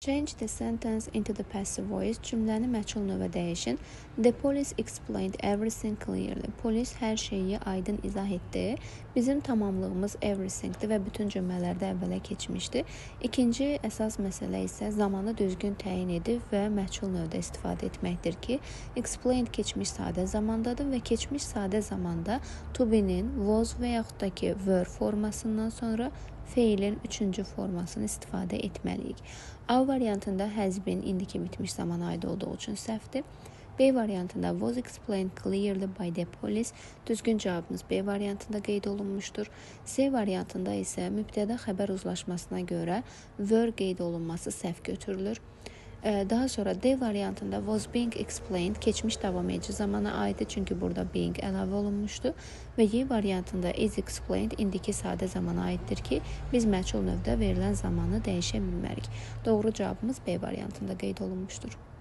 Change the sentence into the passive voice. Cümləni məchul növə dəyişin. The police explained everything clearly. Polis hər şeyi aydın izah etdi. Bizim tamamlığımız everythingdir və bütün cümlələrdə əvvələ keçmişdi. İkinci əsas məsələ isə zamanı düzgün təyin edib və məchul növdə istifadə etməkdir ki, explained keçmiş sadə zamandadır və keçmiş sadə zamanda to be-nin was və yaxud da ki were formasından sonra feilin üçüncü formasını istifadə etməliyik. A variantında has been indiki bitmiş zamana aid olduğu üçün səhvdir. B variantında was explained clearly by the police. Düzgün cavabımız B variantında qeyd olunmuşdur. C variantında isə mübtəda xəbər uzlaşmasına görə were qeyd olunması səhv götürülür. Daha sonra D variantında was being explained keçmiş davam edici zamana aiddir, çünki burada being əlavə olunmuşdu və Y variantında is explained indiki sadə zamana aiddir ki, biz məchul növdə verilən zamanı dəyişə bilmərik. Doğru cavabımız B variantında qeyd olunmuşdur.